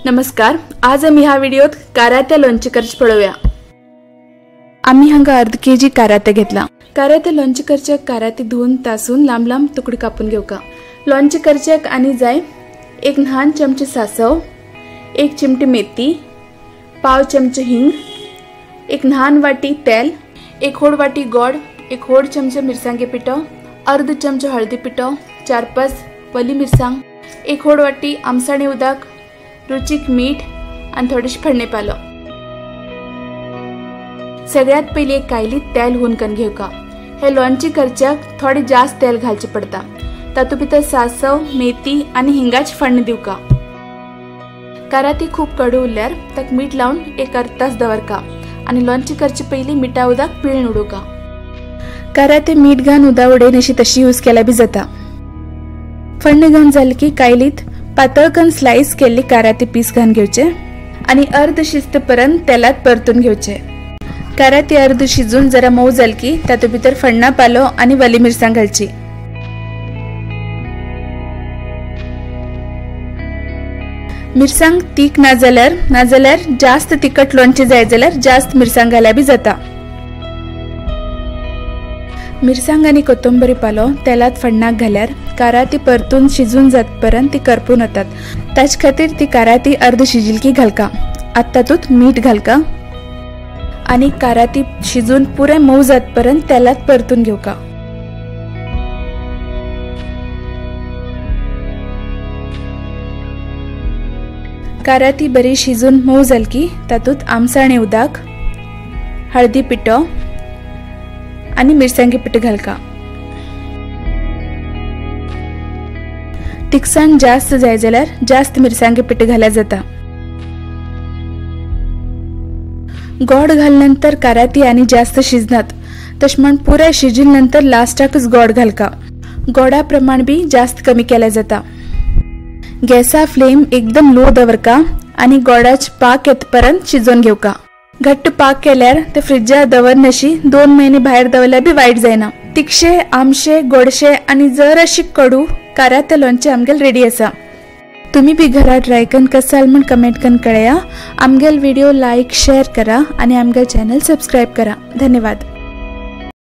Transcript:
नमस्कार, आज आमी ह्या व्हिडिओत कारात्या लोणचें करचें पळोवया। आमी हांगा अर्द केजी काराते घेतला। काराते लोणचें करच्याक काराते धुवन तासून लांब लांब तुकडे कापून घेवका। लोणचें करच्याक आनी जाय एक ल्हान चमचे सासव, एक चिमटी मेथी, पाव चमचे हिंग, एक ल्हान वाटी तेल, एक होड वाटी गोड, एक होड चमचे मिरसांगे पिठो, अर्ध चमचे हळदी पिठो, 4-5 वली मिरसांग, एक होड वाटी आमसाणे उदक, रुचीक मीठ आणि थोडीशी फडणे पालो। सगळ्यात पयली एक कायली तेल हुनकन घेवका। हे लोणचें करच्याक थोडे जास्त तेल घालचे पडता। तातूंत भितर सासव, मेथी आनी हिंगाची फडणी दिवका। काराती खूब कडू उरल्यार ताका मीठ लावन एक अर्द तास दवरका आनी लोणचें करचे पयली मिठा उदक पिळून उडोवका। काराती मीठ घालून उदक उडयन अशी तशी यूज केल्यार बी जाता। फडणी घालून जाली की कायलीत पातळ करून स्लायस केल्ली काराती पीस घालून घेवचे आनी अर्द शिजते पर्यंत तेलात परतून घेवचे। काराती अर्द शिजून जरा मऊ जाली की तातूंत भितर फडणा पालो आनी वली मिरसांग घालची। मिरसांग तीख ना जाल्यार जास्त तिखट लोणचें जाय जाल्यार जास्त मिरसांग घाल्यार बी जाता। मिरसांग आनी कोथंबरी पालो तेलात फडणाक घाल्यार काराती परतून शिजून जातपर्यंत ती करपून वतात। ताचे खातीर ती काराती अर्द शिजिल की घालका। आतां तातूंत मीठ घालका आनी काराती शिजून पुराय मोव जातपर्यंत तेलात परतून घेवका। काराती बरी शिजून मोव जाली की तातूंत आमसाणे उदक, हळदी पिठो आनी मिरसांगे पीठ घालका। तिखसाण जास्त जाय जाल्यार जास्त मिरसांगे पीठ घाल्यार जाता। गोड घालनंतर काराती आनी जास्त शिजनात, तशें म्हण पुराय शिजिल नंतर लास्टाकच गोड घालका। गोडा प्रमाण बी जास्त कमी केल्यार जाता। गॅसा फ्लेम एकदम लो दवरका आनी गोडाच पाक येतपर्यंत शिजोवन घेवका। घट्ट पाक केल्यार ते फ्रिजार दवरनशी 2 महिने भायर दवरल्यार बी वायट जायना। तिखशे, आमशे, गोडशे आनी जराशी कडू काराते लोणचें आमगेल रेडी आसा। तुम्ही बी घरा ट्राय करून कसाल म्हण कमेंट करून कळया। आमगेल व्हिडिओ लायक शेअर करा आनी आमगेल चॅनल सबस्क्राईब करा। धन्यवाद।